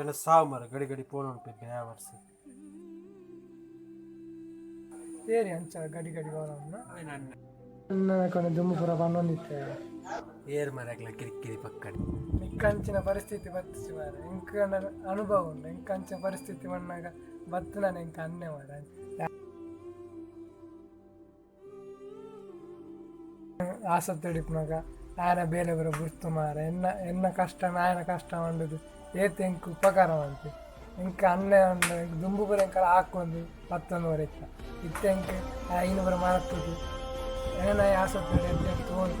ಎನ್ನ ಸಾವು ಮಾರ ಗಡಿ ಗಡಿ ಪೋನು ಬೇವರ್ಸ್. ಏರಿ ಅಂಚ ಗಡಿ ಗಡಿ ಹೋರನ್ನ ನನ್ನ ದುಮ್ಮು ಪೂರ ಪನ್ನೊಂದಿತ್ತೆ. ಏರ್ ಮರಕ್ಲ ಕಿರಿಕಿರಿ ಪಕ್ಕಡಿ. ಇಂಕಂಚಿನ ಪರಿಸ್ಥಿತಿ ಬತ್ತಿಸಿ ಮಾರ, ಇಂಕ ಅನುಭವ ಉಂಡು. ಇಂಕಂಚಿನ ಪರಿಸ್ಥಿತಿ ಮಣ್ಣಾಗ ಬತ್ತು ನಾನು ಇಂಕ ಅನ್ನೆ ಮಾರ. ಆಸಕ್ತಿ ಹಿಡಿಪುನಾಗ ಆಯನ ಬೇಲೆ ಬರ ಗುರ್ತು ಮಾರ. ಎನ್ನ ಎನ್ನ ಕಷ್ಟ ಆಯನ ಕಷ್ಟ ಮಂಡುದು ಏತ್ ಎಂಕ್ ಉಪಕಾರ ಮಂತೆ. ಎಂಕ್ ಅನ್ನೆ ಉಂಡು. ಎಂಕ್ ದುಂಬು ಪೂರ ಎಂಕಲ ಹಾಕೊಂದು ಪತ್ತೊಂದು ವರ ಇತ್ತ ಇತ್ತೆ ಎಂಕ್ ಐನು ಪೂರ ಮರತ್ತದು. ಎನ್ನ ಆಸಕ್ತಿ ಎಡ್ಡೆ ತೂಂತ.